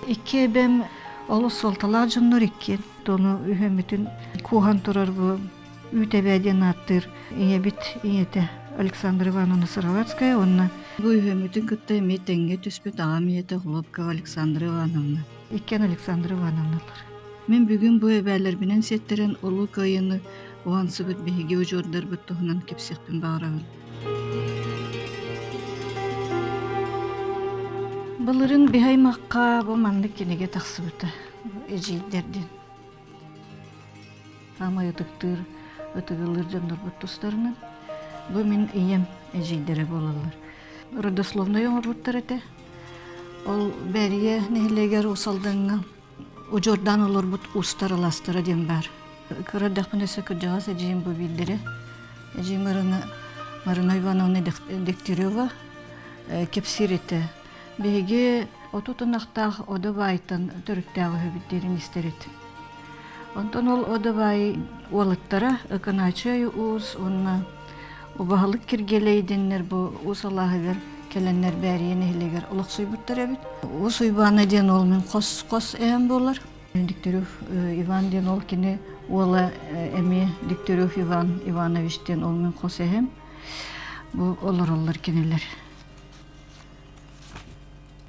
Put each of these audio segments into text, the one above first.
Икки эбэм олус суолталаах дьоннор иккиэн. Тону үһөммүтүн кууһан турар бу үүт эбээ диэн ааттыыр ийэбит ийэтэ Александра Ивановна Сыроватская уонна бу үһөммүтүн кытта эмиэ тэҥҥэ түспүт аҕам ийэтэ Хлопкова Александра Ивановна. Иккиэн Александра Ивановналар. Мин бүгүн бу эбээлэрбинэн сиэттэрэн Улуу Кыайыыны уһансыбыт биһиги удьуордарбыт туһунан кэпсиэхпин баҕарабын. Былырын биһи аймахха бу маннык кинигэ тахсыбыта эдьиийдэрдин. Саамай ытыктыыр, ытыгылыыр дьоннорбут тустарынан. Бу мин ийэм эдьиийдэрэ буолаллар. Родословнай оҥорбуттар этэ. Ол Бээрийэ нэһилиэгэр Уус Алдаҥҥа удьуордаан олорбут уустар алаастара диэн баар. Кыра эрдэхпинэ өссө кырдьаҕас эдьиийим бу биирдэрэ. Эдьиийим Марина, Марина Ивановна Дегтярева кэпсиир этэ. Биһиги 30 ынахтаах Одобайтан төрүттээх үһүбүт диирин истэр этим. Онтон ол Одобай уолаттара Ыкынаачай уус уонна Убаһалык Киргиэлэй диэннэр бу уус алааһыгар кэлэннэр Бээрийэ нэһилиэгэр олохсуйбуттар эбит. Уус Уйбаана диэн ол мин хос-хос эһэм буолар. Дегтярев Иван диэн ол кини уола эмиэ Дегтярев Иван Иванович диэн ол мин хос эһэм. Бу олороллор кинилэр.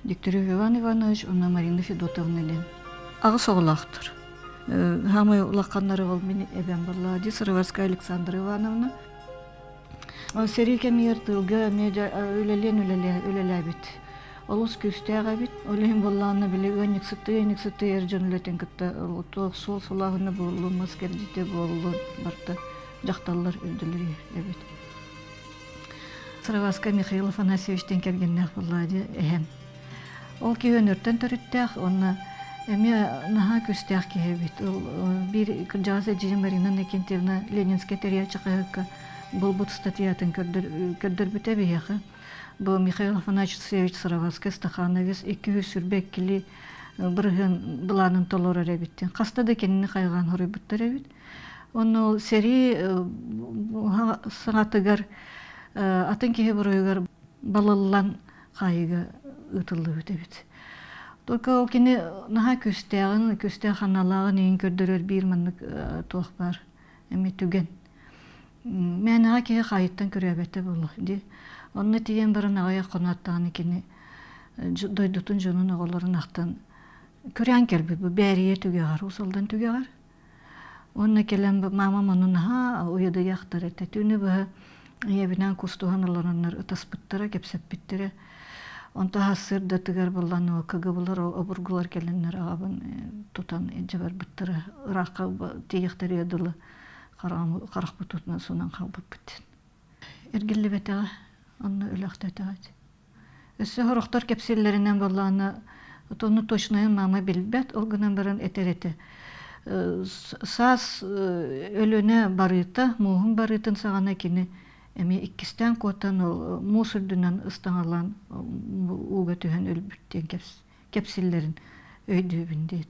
Дегтярев Иван Иванович уонна Марина Федотовна диэн аҕыс оҕолоохтор. Хаамай улаханнары ол мин эбэм буолла дии Сыроварская Александра Ивановна. Сэрии кэмигэр тыылга эмиэ үлэлиэн үлэлээбит. Олус күүстээх эбит. Ол иһин буоллаҕына били ыанньыксыттыы ыанньыксыттыы эр дьон үлэтин кытта туох суол сулааһына буоллун, мас кэрдиитэ буоллун барыта дьахталлар үрдүлэр эбит. Сыроварскай Михаил Афанасьевичтыын кэргэннээх буоллаҕа дии эһэм. Ол киһи өнөртөн төрүттээх уонна эмиэ наһаа күүстээх киһи эбит. Ол биир кырдьаҕас эдьиийим Марина Иннокентьевна Ленинскэй тэрийээччи хаһыакка булбут статьятын көрдөрбүтэ биһиэхэ. Бу Михаил Афанасьевич Сыроварскай стахановец 222 бырыһыан былаанын толорор эбит. Хаста да кинини хайҕаан хоруйбуттар эбит. Онно ол сэрии саҥатыгар атын киһи буруйугар балыллан хаайыыга ыытыллыбыт эбит. Только ол кини наһаа күүстээҕин, күүстээх аналааҕын иһин көрдөрөр биир маннык туох баар эмиэ түгэн. Мээнэҕэ киһи хаайыттан көрөөбөтө буолуо дии. Онно тиийэн баран аҕыйах хоноттаҕына кини дойдутун дьонун оҕолорун ахтан күрээн кэлбит бу Бээрийэ түгэҕэр, Уус Алдан түгэҕэр. Уонна кэлэн маамам ону наһаа уйадыйа ахтар этэ. Түүнү быһа ийэбинээн кустуһан олороннор ытаспыттара, кэпсэппиттэрэ. Онто сарсыардатыгар буллан кгблар обургулар кэлэннэр аҕабын тутан илдьэ барбыттара. Ыраахха тиийэхтэригэр дылы харахпыт тутунан суунан хаалбыппыт. Эргиллибэтэҕэ, онно өлөөхтөөтөҕө. Өссө сорохтор кэпсииллэринэн буоллаҕына, ону точнайын маама билбэт, ол гынан баран этэр этэ. Саас Өлүөнэ барыыта, мууһун барыытын саҕана кини эмиэ иккистээн куотан ол муус үрдүнэн ыстаҥалаан ууга түһэн өлбүт диэн кэпсиллэрин өйдүүбүн диэн.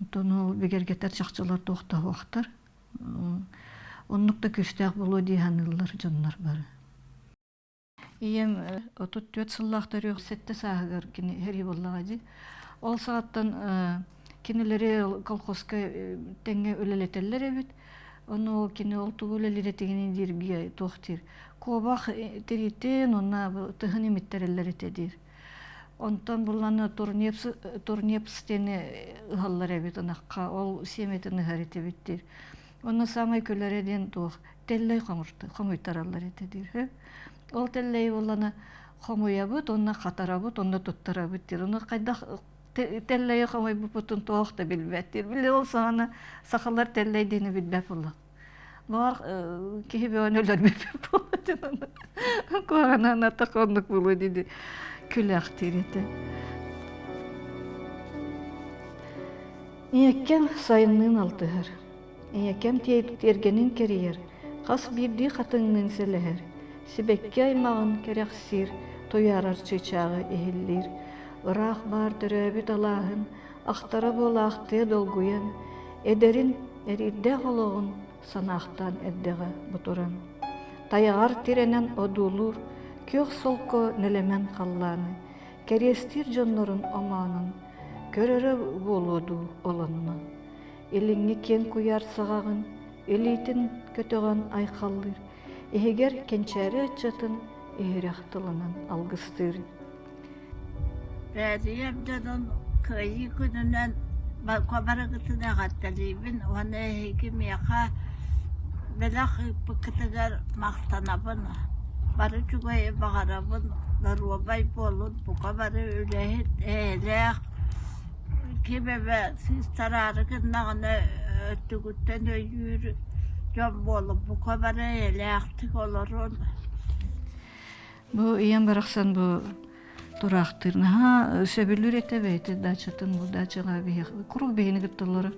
Онтон ол бигэргэтэр чахчылар туох да суохтар. Оннук да күүстээх буолуо дии саныыллар дьоннор бары. Ийэм 34 сыллаах төрүөх сэттэ сааһыгар кини сэрии буоллаҕа дии. Ол саҕаттан кинилэри колхозка тэҥҥэ үлэлэтэллэр эбит. Ону ол кини ол тугу үлэлиир этигиний дииргэ туох диир. Куобах тириитин уонна тыһын имиттэрэллэр этэ диир. Онтон булланы турнепс, турнепс диэни ыһаллар эбит ынахха, ол сиэмэтин ыһар этибит диир. Онно саамай күлэрэ диэн туох, тэллэй хомуйтараллар этэ диир. Ол тэллэйи булланы хомуйабыт, онно хатарабыт, онно туттарабыт диир. Ону хайдах тэллэйи хомуйбуппутун туох да билбэт диир. Били ол саҕана сахалар тэллэй диэни билбэт буолла. Баар киһи бөҕөнү өлөрбүппүт буолла диэн куһаҕанан атах оннук буолуо диди күлээхтиир этэ. Ийэккэм сайынныын алтыһар. Ийэкэм тиэргэнин кэрийэр, хас биирдии хатыҥныын сэлэһэр, сибэкки аймаҕын кэрэхсиир, туйаарар чыычааҕы иһиллиир. Ыраах баар төрөөбүт алааһын ахтара буолаахтыа долгуйан, эдэрин, эриирдээх олоҕун санаахтаан эрдэҕэ бу туран. Тайаҕар тирэнэн одуулуур күөх солко нэлэмэн халлааны. Кэриэстиир дьоннорун омоонун көрөрө буолуо дуу ол онно. Илиҥҥи киэҥ куйаар саҕаҕын илиитин көтөҕөн айхаллыыр, иһигэр кэнчээри ыччатын иһирэх тылынан алгыстыыр. Бээрийэм дьонун Кыайыы күнүнэн барыгытын эҕэрдэлиибин уонна эһиги миэхэ бэлэх ыыппыккытыгар махтанабын. Бары үчүгэйи баҕарабын, доруобай буолун, бука бары үлэһит, эйэлээх, ким эмэ сыыстараары гыннаҕына өттүгүттэн өйүүр дьон буолун, бука бары эйэлээхтик олорун. Бу ийэм барахсан бу тураахтыыр наһаа сөбүлүүр этэ бэйэтэ дачатын бу дачаҕа биһиэхэ куруук биһини кытта олорор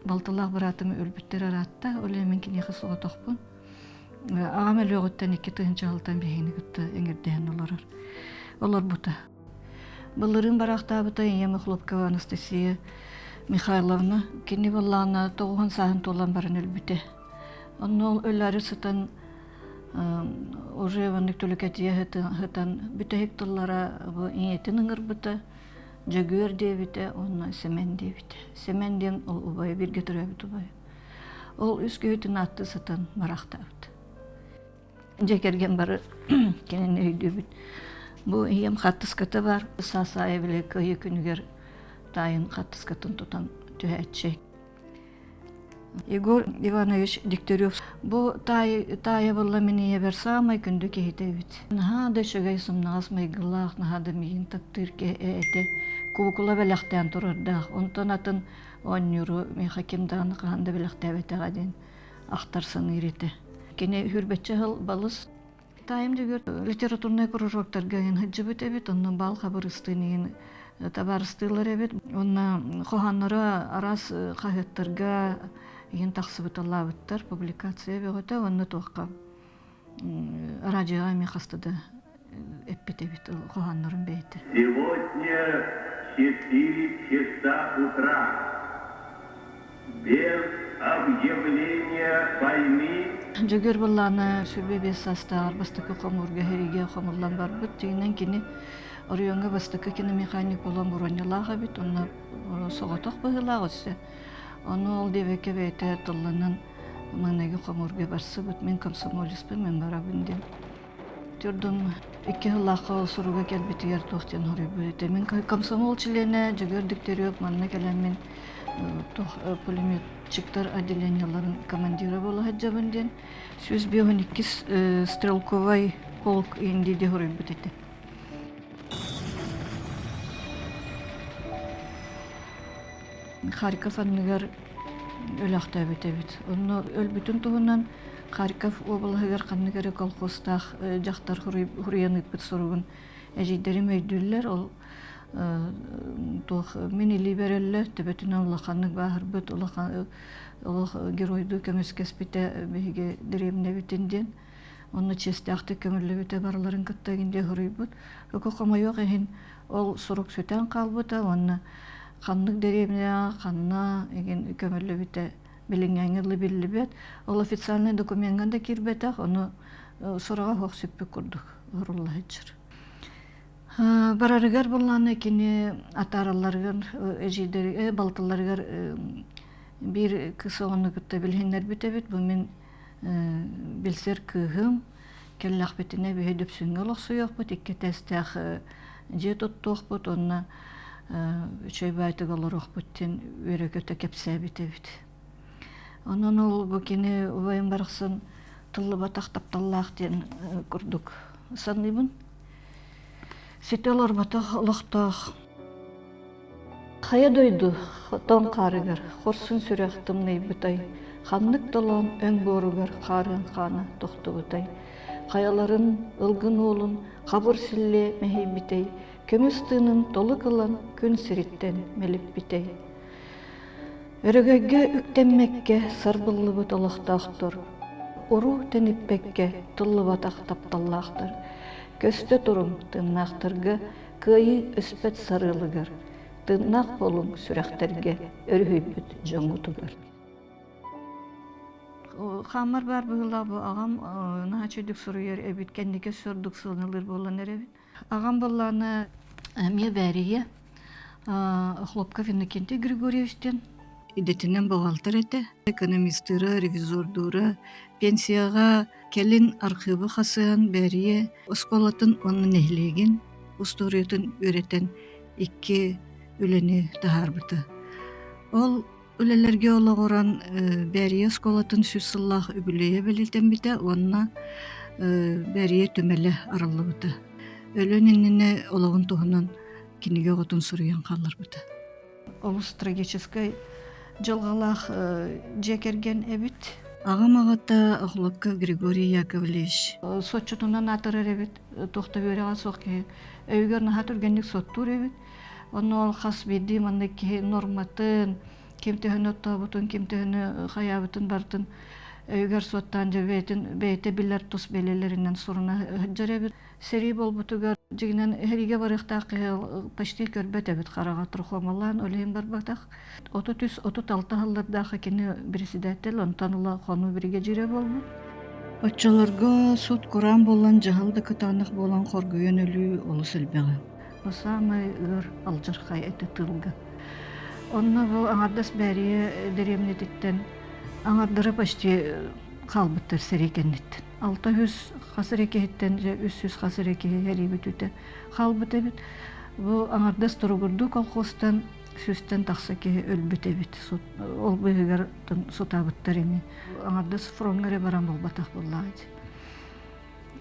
балтылаах быраатым өлбүттэр ыраатта ол иһин мин киниэхэ соҕотохпун аҕам өлүөҕүттэн 2000 сылтан биһигини кытта эҥэрдэһэн олорор олорбута былырыын бараахтаабыта ийэм Охлопкова Анастасия Михайловна кини буоллаҕына тоҕуһун сааһын туолан баран өлбүтэ онно ол өлөөрү сытан уже маннык түлүкэтийэ сытан бүтэһик тыллара бу ийэтин ыҥырбыта Дьөгүөр диэбитэ уонна Сэмэн диэбитэ. Сэмэн диэн ол убайа бииргэ төрөөбүт убайа. Ол үс киһитин ааттыы сытан бараахтаабыт. Дьиэ кэргэн бары кинини өйдүүбүт. Бу ийэм хааттыската бар. Саас аайы били кыайыы күнүгэр таайын хааттыскатын тутан түһээччи. Егор Иванович Дегтярев бу таайа буолла мин ийэбэр саамай күндү киһитэ эбит. Наһаа да үчүгэй сымнаҕас майгылаах, наһаа да миигин таптыыр киһи этэ. Куукула бэлэхтээн турардаах. Онтон атын оонньууру миэхэ ким даҕаны хаһан да бэлэхтээбэтэҕэ диэн ахтар саныыр этэ. Кини хүрбэччэ сыл балыс Таайым Дьөгүөр литературнай кружоктарга иһин сылдьыбыт эбит, онно баал хабырыстыын иһин табаарыстыылар эбит. Уонна хоһоонноро араас хаһыаттарга иһин тахсыбыталаабыттар, публикация бөҕөтө уонна туохха радиоҕа эмиэ хаста да эппит эбит хоһооннорун бэйэтэ. Сегодня 4 часа утра. Без объявления войны Дьөгүөр буоллаҕына 25 саастааҕар бастакы хомуурга сэриигэ хомуллан барбыт. Дьиҥинэн кини оройуоҥҥа бастакы киномеханик буолан бронялаах эбит. Онно соҕотох быһыылаах өссө. Ону ол диэбэккэ бэйэтэ тылланан маҥнайгы хомуурга барсыбыт. Мин комсомолецпын, мин барабын диэн. Төрдүн икки сыллаахха ол суруга кэлбитигэр туох диэн хоруйбут этэ. Мин комсомол чилиэнэ Дьөгүөр Дегтярев манна кэлэммин туох пулеметчиктар отделениеларын командира буола сылдьабын диэн 152 стрелковай полк инди диэн хоруйбут этэ. Харьков анныгар өлөөхтөөбүт эбит. Онно өлбүтүн туһунан Харьков уобалаһыгар ханнык эрэ колхозтаах дьахтар хуруйан ыыппыт суругун эдьиийдэрим өйдүүллэр. Ол туох мин илиибэр өллө, төбөтүнэн улаханнык бааһырбыт, улахан олох геройдуу көмүскэспитэ биһиги дэриэбинэбитин диэн. Онно чиэстээхтик көмүллүбүтэ барыларын кытта игин диэн суруйбут. Өкө хомойуох иһин ол сурук сүтэн хаалбыта уонна ханнык дэриэбинэҕэ ханна игин көмүллүбүтэ билиҥҥээҥҥэ дылы биллибэт. Ол официальнай докумеҥҥа да киирбэтэх, ону сураҕа суох сүппүт курдук сурулла сылдьар. Барарыгар буллааны кини атааралларыгар эдьиийдэригэр балтыларыгар биир кыыс оҕону кытта билиһиннэрбит эбит. Бу мин билсэр кыыһым кэллэхпитинэ биһи Дүпсүҥҥэ олохсуйуохпут, икки этээстээх дьиэ туттуохпут уонна үчүгэй баайтык олоруохпут диэн үөрэ-көтө кэпсээбит эбит. Онон ол бу кини убайым барахсан тыллыбатах тапталлаах диэн курдук саныыбын. Ситэ олорботох олохтоох Хайа дойду тоҥ хаарыгар хорсун сүрэх тымныйбытай, ханнык толоон өҥ буоругар хаарыан хаана тохтубутай, хайаларын ылгын уолун хабыр силлиэ мэһийбитэй, көмүс тыынын толук ылан күн сириттэн мэлиппитэй. Өрөгөйгө үктэммэккэ сарбыллыбыт олохтоохтор, уруу тэниппэккэ тыллыбатах тапталлаахтар, көстө туруҥ тыыннаахтарга Кыайыы өспөт сарыалыгар, тыыннаах буолуҥ сүрэхтэргэ өрүһүйбүт дьоҥҥутугар. Хааммар баар быһыылаах бу аҕам наһаа үчүгдүк суруйар эбит, кэнники сордук сыаналыыр буолан эрэбит. Аҕам буоллаҕына. Эмиэ Бээрийэ Охлопков Иннокентий Григорьевич диэн идэтинэн буҕаалтыр этэ. Экономистыыра, ревизордуура, пенсияҕа кэлин архыыбы хасыһан Бээрийэ оскуолатын уонна нэһилиэгин устуоруйатын үөрэтэн икки үлэни таһаарбыта. Ол үлэлэргэ олоҕуран Бээрийэ оскуолатын сүүс сыллаах үбүлүөйэ бэлиэтэммитэ уонна Бээрийэ түмэлэ арыллыбыта. Өлүөн иннинэ олоҕун туһунан кинигэ оҕотун суруйан хаалларбыта. Олус трагическай дьылҕалаах дьиэ кэргэн эбит. Аҕам аҕата Охлопков Григорий Яковлевич. Соччотунан аатырар эбит, туох да үөрэҕэ суох киһи. Өйүгэр наһаа түргэнник суоттуур эбит. Онно ол хас биирдии маннык киһи норматын, ким төһөнү оттообутун, ким төһөнү хайаабытын барытын өйүгэр суоттаан дьэ бэйэтин бэйэтэ билэр тус бэлиэлэринэн суруна сылдьар эбит. Сэрии буолбутугар дьиҥинэн сэриигэ барыахтаах киһи почти көрбөт эбит хараҕа трахомалаан ол иһин барбатах. 33 36 сыллардаах кини председатель онтон ыла хонуу биригэдьиирэ буолбут. Оччолорго сут-кураан буолан дьаһал да кытаанах буолан хоргуйан өлүү олус элбэҕэ. Бу саамай ыар алдьархай этэ тыылга. Онно бу аҥардас Бээрийэ дэриэбинэтиттэн аҥардара почти хаалбыттар сэрии кэнниттэн. 600 хас эрэ киһиттэн дьэ 300 хас эрэ киһи сэрии бүтүүтэ хаалбыт эбит. Бу аҥардас туругурдуу колхозтан сүүстэн тахса киһи өлбүт эбит. Ол быыһыгар сутаабыттар ини. Аҥардас фроҥҥа эрэ баран буолбатах буоллаҕа дии.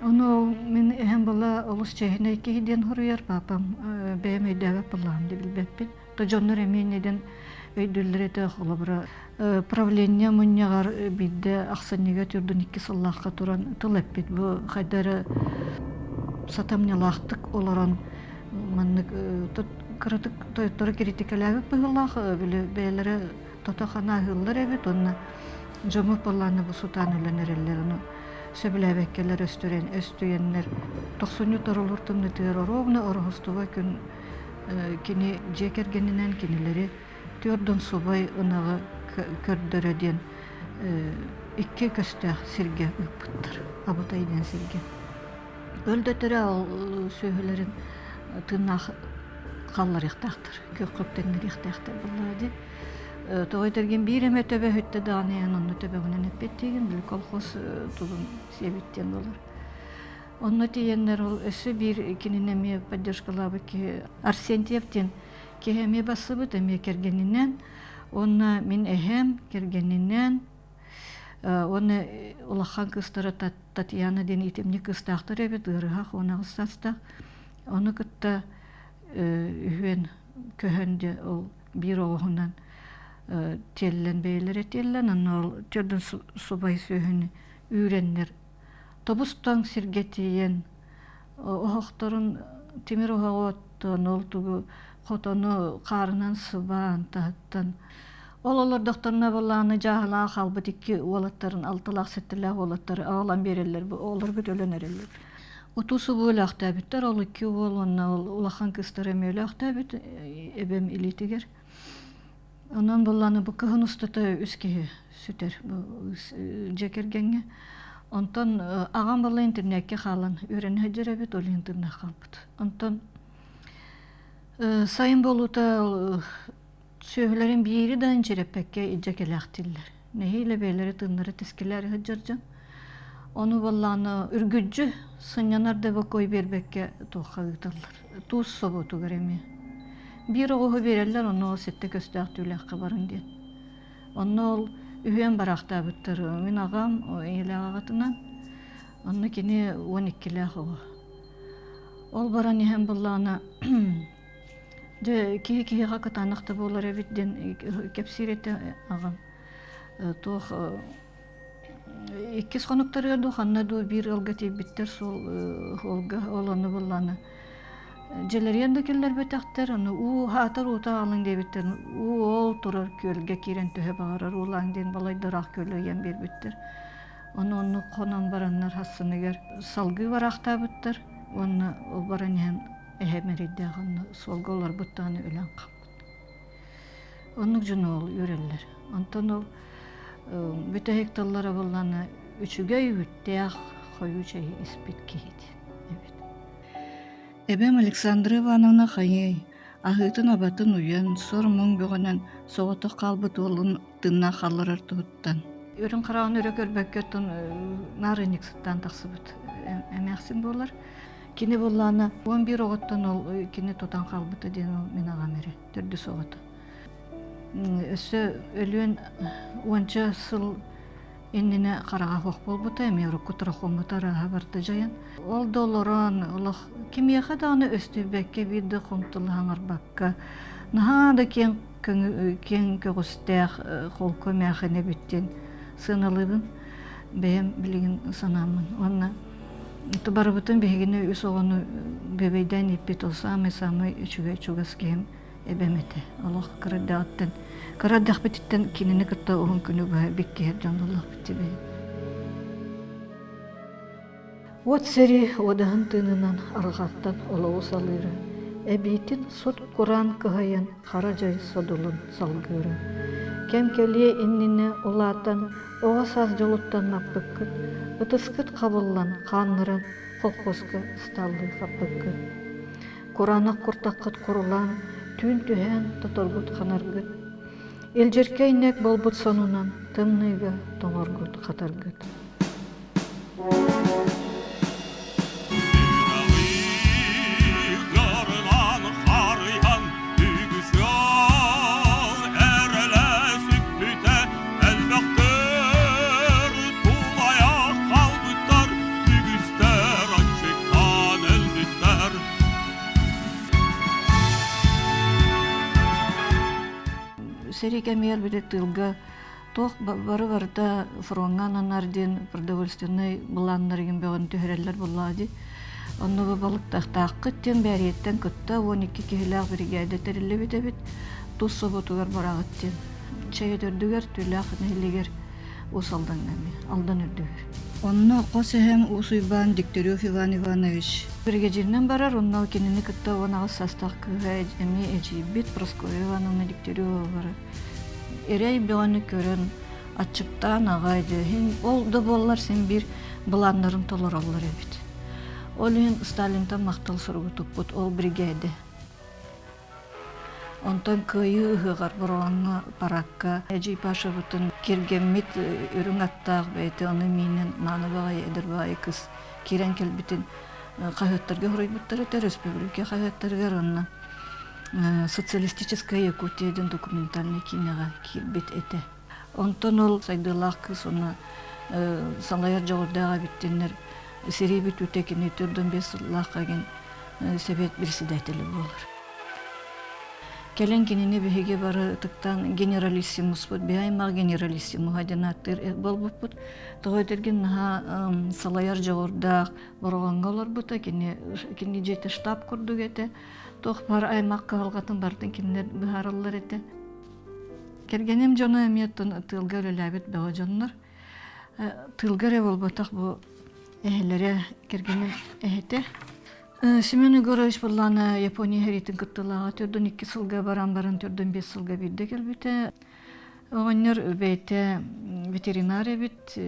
Ону мин эһэм была олус чиэһинэй киһи диэн хоруйар папам бэйэм өйдөөбөт буоллаҕым да билбэппин. То дьоннор эмиэ иннидэн өйдүүллэр этэ холобура правление мунньаҕар биирдэ ахсынньыга түрдүн икки сыллаахха туран тыл эппит бу хайда эрэ сатамньылаахтык олорон маннык кыратык тойоттору критикэлээбит быһыылаах били бэйэлэрэ тото-хана аһыыллар эбит уонна дьоммут буоллаҕына бу сутаан өлөн эрэллэр ону сөбүлээбэккэлэр өстүрэн өстүйэннэр тохсунньу торолуур тымныытыгар оруобуна ороһустуба күн кини дьиэ кэргэнинэн кинилэри түөрдун субай ынаҕы көрдөрө диэн икки көстөөх сиргэ ыыппыттар Абытай диэн сиргэ Өлдөтөрө ол сүөһүлэрин тыыннаах хаалларыахтаахтар, күөххэ үктэннэриэхтээхтэр буоллаҕа дии. Тоҕо этэргин биир эмэ төбө өһүттэ даҕаны эн онно төбөҕүнэн эппиэттиигин, били колхоз тугун сиэбит диэн буолар. Онно тиийэннэр ол өссө биир кинини эмиэ поддержкалаабыт киһи Арсентьев диэн киһи эмиэ бассыбыт, эмиэ кэргэнинэн. Уонна мин эһэм кэргэнинэн уонна улахан кыыстара Татьяна диэн итимник кыыстаахтар эбит, ыарыһах уон аҕыс саастаах. Ону кытта үһүөн көһөн дьэ ол биир оҕуһунан тиэллэн бэйэлэрэ тиэллэн, онно ол төрдүн субай сүөһүнү үүрэннэр тобус-тоҥ сиргэ тиийэн оһохторун тимир оһоҕу оттон ол тугу хотону хаарынан сыбаан таһыттан Ол олордохторуна буоллаҕына дьааһылаах хаалбыт икки уолаттарын алталаах сэттэлээх уолаттары аҕалан биэрэллэр бу оҕолорго өлөн эрэллэр. Утуу-субуу өлөөхтөөбүттэр ол икки уол уонна ол улахан кыыстара эмиэ өлөөхтөөбүт эбэм илиитигэр. Онон буоллаҕына бу кыһын устата үс киһи сүтэр бу дьиэ кэргэҥҥэ. Онтон аҕам буолла интернеккэ хаалан үөрэнэ сылдьар эбит, ол иһин тыыннаах хаалбыт. Онтон сайын буолуута Сүөһүлэрин биири да инчирэппэккэ илдьэ кэлээхтииллэр. Нэһиилэ бэйэлэрэ тыыннара тэскилээри сылдьар дьон. Ону буоллаҕына үргүдьү сынньанар да бокуой биэрбэккэ туохха ыыталлар. Туус собуотугар эмиэ. Биир оҕуһу биэрэллэр, онно ол сэттэ көстөөх түүлээххэ барыҥ диэн. Онно ол үһүөн бараахтаабыттар. Мин аҕам ийэлээх аҕатынан, онно кини уон иккилээх оҕо. Ол баран иһэн буоллаҕына Дьэ, киһи киһиэхэ кытаанах да буолар эбит диэн кэпсиир этэ аҕам. Туох иккис хонуктарыгар дуу, ханна дуу биир ыалга тиийбиттэр суол уолга ол ону буллаҕына дьиэлэригэр да киллэрбэтэхтэр, ону уу аһаатар уута аҕалыҥ диэбиттэр, уу ол турар күөлгэ киирэн төһө баҕарар уулааҥ диэн балайда ыраах күөлү ыйан биэрбиттэр. Ону оннук хонон бараннар хассыныгар салгыы бараахтаабыттар уонна ол баран иһэн эһэм эрэйдээх онно суолга олорбут даҕаны өлөн хаалбыт. Оннук дьону ол үөрэллэр. Онтон ол бүтэһик тыллара буоллаҕына үчүгэй үүттээх хойуу чэйи испит киһи эбит. Эбэм Александра Ивановна хайыай, аһыытын-абатын уйан, сор-муҥ бөҕөнөн соҕотох хаалбыт уолун тыыннаах хаалларар туһуттан. Үрүҥ хараҕын өрө көрбөккө оттон наар ыанньыксыттаан тахсыбыт эмээхсин буолар. Кини буоллаҕына 11 оҕоттон ол кини тутан хаалбыта диэн ол мин аҕам эрэ төрдүс оҕото. Өссө өлүөн уонча сыл иннинэ хараҕа суох буолбута, эмиэ урукку трахомата арааһа барыта дьайан. Ол да олорон олох кимиэхэ даҕаны өстүйбэккэ биир да хомтулаһаҥарбакка наһаа да киэҥ киэҥ көҕүстээх холку эмээхин эбит диэн сыаналыыбын бэйэм билигин санааммын. Уонна барыбытын биһигини үс оҕону бүөбэйдээн ииппит ол саамай-саамай үчүгэй чугас киһим эбэм этэ. Олох кыра эрдэҕиттэн кыра эрдэхпититтэн кинини кытта уһун күнү быһа биккиһэр дьон буоллахпыт дии Уот сэрии уодаһын тыынынан арҕаттан олоҕу салыыра, эбиитин сут-кураан кыһайан хара дьай содулун салгыыра. Кэм кэлиэ иннинэ улаатан, оҕо саас дьолуттан маппыккыт, ытыскыт хабыллан, хаанныран колхозка ыстааллыы хаппыккыт. Кураанах куртаххыт курулаан, түүн түһээн тоторгут ханаргыт. Илдьиркэй нэк буолбут сонунан тымныыга тоҥоргут хатаргыт. Сэрии кэмигэр били тыылга туох бары барыта фроҥҥа ананар диэн продовольственнай былааннарыгын бөҕөнү түһэрэллэр буоллаҕа дии. Онно бу балыктаахтааххыт диэн Бээрийэттэн кытта 12 киһилээх биригээдэ тэриллибит эбит. Тус соботугар бараҕыт диэн. Чэй өтөрдүгэр Түүлээх нэһилиэгэр Уус Алдаҥҥа эмиэ, Алдан үрдүгэр. Онно хос эһэм Уус Уйбаан Дегтярев Иван Иванович биригэдьииринэн барар, онно кинини кытта 18 саастаах кыыһа эмиэ эдьиийбит Прасковья Ивановна Дегтярева барар. Эрэй бөҕөнү көрөн, аччыктаан аҕай дьэ, ол да буоллар син биир былааннарын толороллор эбит. Ол иһин Сталинтан махтал суругу туппут ол биригээдэ. Онтон Кыайыы ыһыаҕар Бороҕоҥҥо параакка Эдьиий Пашабытын киэргэммит үрүҥ аттаах бэйэтэ ону миинэн мааны баҕайы эдэр баҕайы кыыс киирэн кэлбитин хаһыаттарга суруйбуттар этэ, өрөспүүбүлүкэ хаһыаттарыгар уонна «Социалистическая Якутия» диэн документальнай киинэҕэ киирбит этэ. Онтон ол сайдыылаах кыыс уонна салайар дьоҕурдаах эбит диэннэр сэрии бүтүүтэ кини 45 сыллаахха игин Сэбиэт председателэ буолар. Кэлин кинини биһиги бары ытыктаан генералиссимуспут, биһи аймах генералиссимуһа диэн ааттыыр буолбуппут. Тоҕо этэргин наһаа салайар дьоҕурдаах Бороҕоҥҥо олорбута, кини, кини дьиэтэ штаб курдук этэ. Туох баар аймах кыһалҕатын барытын кинилэр быһаараллар этэ. Кэргэним дьоно эмиэ тыылга үлэлээбит бөҕө дьоннор. Тыылга эрэ буолбатах бу эһэлэрэ, кэргэним эһэтэ. Семен Егорович буоллаҕына Япония сэриитин кыттыылааҕа 42 сылга баран баран 45 сылга биирдэ кэлбитэ. Оҕонньор бэйэтэ ветеринар эбит,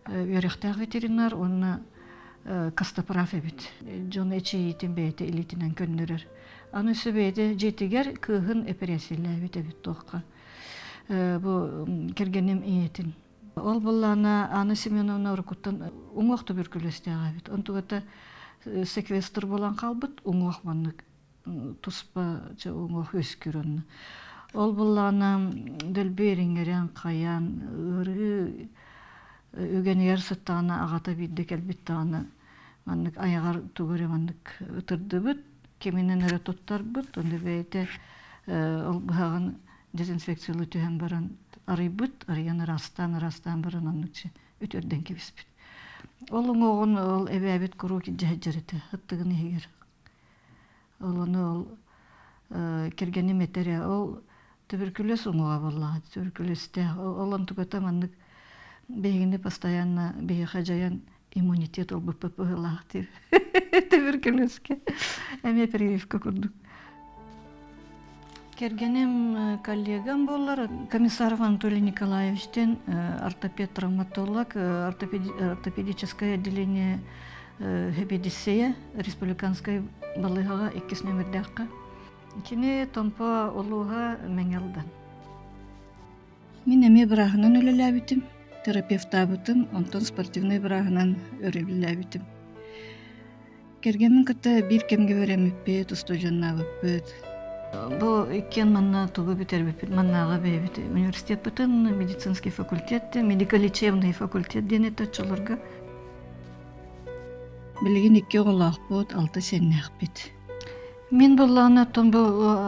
үөрэхтээх ветеринар уонна костоправ эбит. Дьон эчэйиитин бэйэтэ илиитинэн көннөрөр. Аны өссө бэйэтэ дьиэтигэр кыыһын эпэрээссийэлээбит эбит туохха. Бу кэргэним ийэтин. Ол буоллаҕына Анна Семеновна уруккуттан уҥуох туберкулезтаах эбит. Онтугата секвестр буолан хаалбыт уҥуох маннык туспа уҥуох үөскүүр онно. Ол буоллаҕына дэлби эриҥҥэрэн хайаан ыарыы үгэнигэр сыттаҕына аҕата биирдэ кэлбит даҕаны маннык айаҕар тугу эрэ маннык ытырдыбыт, киминэн эрэ туттарбыт, онно бэйэтэ ол быһаҕын дезинфекциялыы түһэн баран арыйбыт, арыйан ыраастаан ыраастаан баран оннук үтүөрдэн кэбиспит. Ол уҥуоҕун ол эбээбит куруук илдьэ сылдьар этэ аттыгын иһигэр. Ол ону ол кэргэним этэрэ ол туберкулез уҥуоҕа буоллаҕа туберкулезтээх ол онтуката маннык биһигини постоянно биһиэхэ дьайан иммунитет ылбыппыт быһыылаах диир туберкулезка эмиэ прививка курдук Кэргэним коллегам буоллар Комиссаров Анатолий Николаевичтин ортопед-травматолог, ортопедическое отделение. Сэбиэдиссэйэ республиканскай балыыһаҕа иккис нүөмэрдээххэ. Кини Томпо улууһа Мэҥэ Алдан. Мин эмиэ бырааһынан үлэлээбитим, терапевтаабытым, онтон спортивнай бырааһынан өрөбүллээбитим. Кэргэммин кытта биир кэмҥэ үөрэммиппит, устудьуоннаабыппыт. Бу иккиэн манна тугу бүтэрбиппит, маннааҕы бэйэбит университеппытын, медицинский факультет, медико-лечебный факультет диэн этэ оччолорго. Билигин икки оҕолоохпут, алта сиэннээхпит. Мин буоллаҕына оттон бу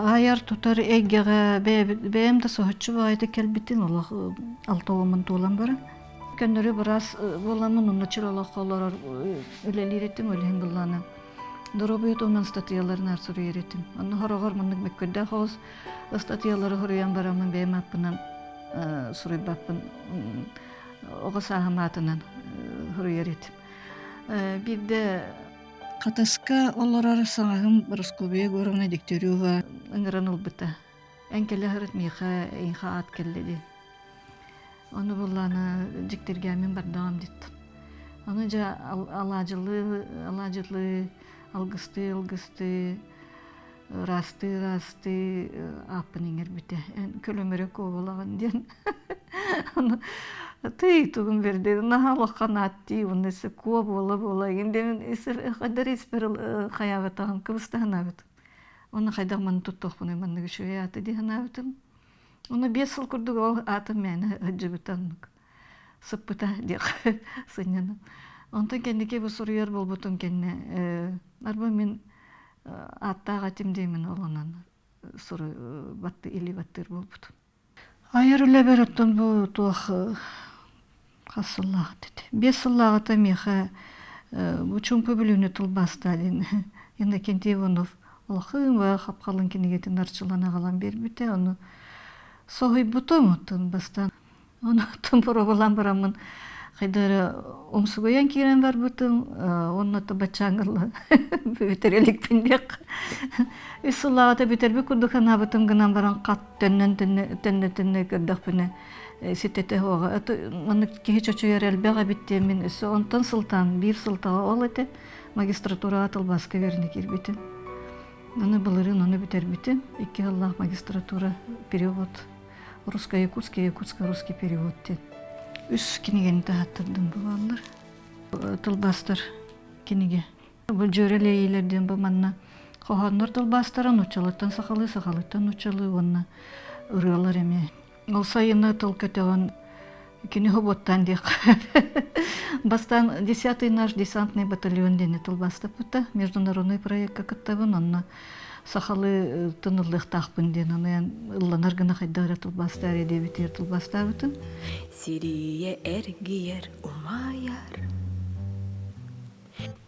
айар-тутар эйгэҕэ бэйэм да соһуччу баҕайытык кэлбитим олох алта уоммун туолан баран. Көннөрү быраас буоламмын онно чыр олоххо олорор үлэлиир этим, ол иһин буоллаҕына доруобуйа туһунан ыстатыйаларын аар суруйар этим. Онно хороҕор маннык мөккүөрдээх оҕус ыстатыйалары суруйан бараммын бэйэм ааппынан суруйбаппын оҕо сааһым аатынан суруйар этим. Биирдэ Хатаска олорор саҥаһым Парасковья Егоровна Дегтярева ыҥыран ылбыта. Эн кэлэ сырыт миэхэ эйиэхэ аат кэллэ диэн. Ону буоллаана дьиктиргээммин бардаҕым диттим. Ону дьэ алаадьылыы, алаадьылыы, алгыстыы, алгыстыы, ыраастыы, ыраастыы ааппын иҥэрбитэ. Эн көлөмөрө куобалаҕын диэн. Ону тый тугун берди наһаа улахан аат дии уонна куо буола буола игин диэн хайдар испэр хайаабатаҕым кыбыстаһынаабытым. Ону хайдах маны туттуохпунуй маннык үчүгэй ааты дии санаабытым. Ону 5 сыл курдук ол аатым мээнэ сылдьыбыта оннук сыппыта диэх сынньанан. Онтон кэнники бу суруйар буолбутум кэннэ арба мин ааттаах этим диэмин ол онон суруй батты или баттыыр буолбутум. Айар үлэбэр оттон бу туох хас сыллааҕыта этэ? 5 сыллааҕыта миэхэ бу Чуумпу Бүлүүнү тылбаастаа диэн Иннокентий Иванов улахан хапхалын кинигэтин арчылан аҕалан биэрбитэ. Ону соһуйбутум оттон бастаан Ону оттон боруобалаан бараммын хайда эрэ умсугуйан киирэн барбытым уонна баччааҥҥа бүтэр иликпин диэх. Үс сыллааҕыта бүтэрбит курдук санаабытым гынан баран хат төннөн төннө көрдөхпүнэ ситэтэ суоҕа. Маннык киһи чочуйар элбэх эбит диэммин өссө онтон сылтаан биир сылтаҕа ол этэ магистратураҕа тылбааска үөрэнэ киирбитим. Аны былырыын ону бүтэрбитим. Икки сыллаах магистратура перевод русско-якутский, якутско-русский перевод диэн үс кинигэни таһааттардым бу бааллар. Тылбаастар кинигэ. Бу дьүөрэлиэйилэр диэн бу манна хоһооннор тылбаастара нууччалыттан сахалыы, сахалыттан нууччалыы уонна ырыалар эмиэ. Ол сайыны тыл көтөҕөн кини хобуоттаан диэххэ. Бастаан десятый наш десантный батальон диэни тылбаастаппыта. Международный проекка кыттабын, онно сахалыы тыныллыахтаахпын диэн аныан ылланар гына хайдах эрэ тылбаастаар диэбитигэр тылбаастаабытым. Сирийэ эргийэр умайар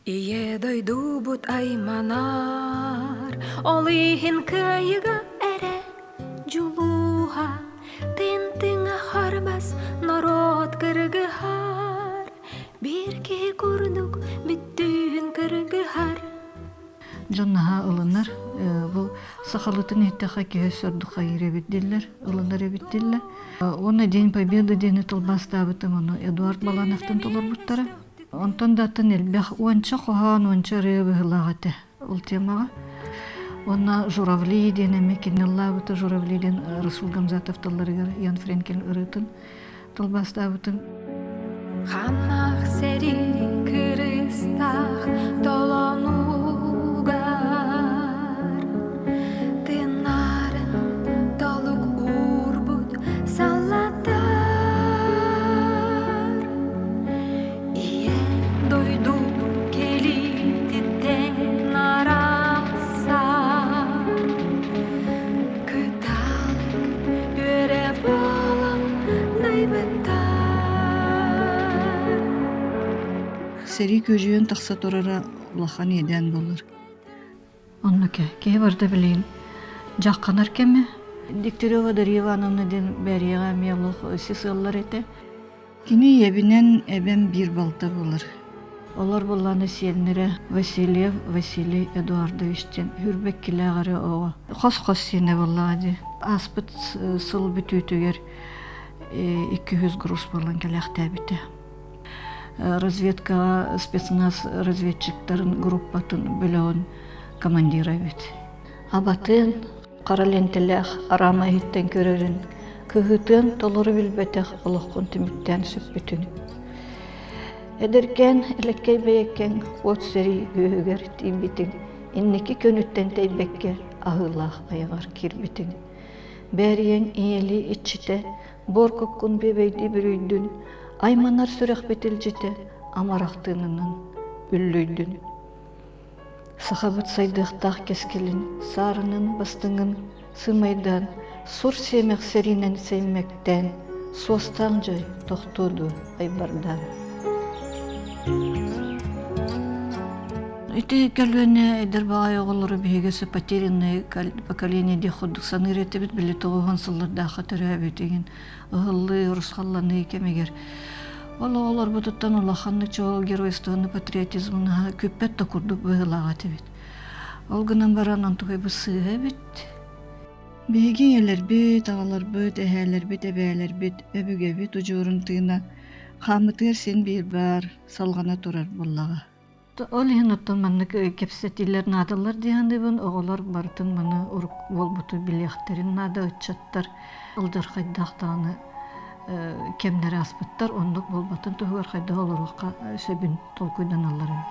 Ийэ дойдубут айманар Ол иһин кыайыга эрэ дьулуһа Тын-тыҥа харбас норуот кыргыһар Биир киһи курдук бүттүүн кыргыһар Дьон наһаа ылынар. Бу сахалытын иһиттэххэ киһи сордук хайыыр эбит дииллэр, ылынар эбит дииллэр. Уонна День Победы диэни тылбаастаабытым, ону Эдуард Балановтан толорбуттара. Онтон да атын элбэх уонча хоһоон, уонча ырыа быһыылаах этэ ол темаҕа. Уонна Журавли диэн эмиэ кини ыллаабыта, Журавли диэн Расул Гамзатов тылларыгар Ян Френкель ырыатын тылбаастаабытым. Ханнах сэрии кырыстаах толонугар Тынарын толук уурбут саллаттар Ийэ дойду кэлиититтэн арахсар Кыталык үөрэ буолан дайбыттар. Сэрии күөдьүйэн тахса турара улахан иэдээн буолар. Оннук киһи барыта билигин дьахханар кэмэ. Дегтярева Дарья Ивановна диэн бээрийэҕэ эмиэ олох сис ыаллар этэ. Кини ийэбинэн эбэм биир балта буолар. Олор буоллаҕына сиэннэрэ Васильев Василий Эдуардович диэн Хүрбэккилээх эрэ оҕо. Хос-хос сиэнэ буоллаҕа дии. Ааспыт сыл бүтүүтүгэр 200 груз буолан кэлээхтээбитэ. Разведкаҕа спецназ разведчиктарын группатын бөлөҕүн командира эбит. Абатын хара лентэлээх араама иһиттэн көрөрүн, кыһыытын толору билбэтэх олоххун түмүктээн сүппүтүн. Эдэркээн элэккэй бэйэккэҥ уот сэрии үөһүгэр тиийбитиҥ, инники көнүттэн тэйбэккэ аһыылаах айаҕар киирбитиҥ. Бээрийэҥ ийэлии иччитэ буор куккун бүөбэйдии бүрүйдүн, айманар сүрэхпит илдьитэ амарах тыынынан үллүйдүн. Сахабыт сайдыахтаах кэскилин, саарынын, бастыҥын сыымайдаан, сур сиэмэх сэриинэн сэймэктээн, суостаах дьой тохтуо дуо айбардаан. Ити көлүөнэ эдэр баҕайы оҕолору биһиги өссө потерянное поколение диэх курдук саныыр этибит. Били тоҕуһун сыллардаахха төрөөбүт игин ыһыллыы, урусхалланыы кэмигэр. Ол оҕолорбутуттан улаханнык чуол геройствоны, патриотизмы күппэт да курдук быһыылаах этибит. Ол гынан баран онтукайбыт сыыһа эбит. Биһиги ийэлэрбит, аҕаларбыт, эһээлэрбит, эбээлэрбит, өбүгэбит удьуорун тыына хааммытыгар син биир баар, салҕана турар буоллаҕа. Ол иһин оттон маннык кэпсэтиилэр наадалар дии саныыбын. Оҕолор барытын маны урук буолбуту билиэхтэрин наада ыччаттар алдьархайдаах даҕаны кэмнэри ааспыттар. Оннук буолбатын туһугар хайдах олоруохха сөбүн толкуйданаллар эбит.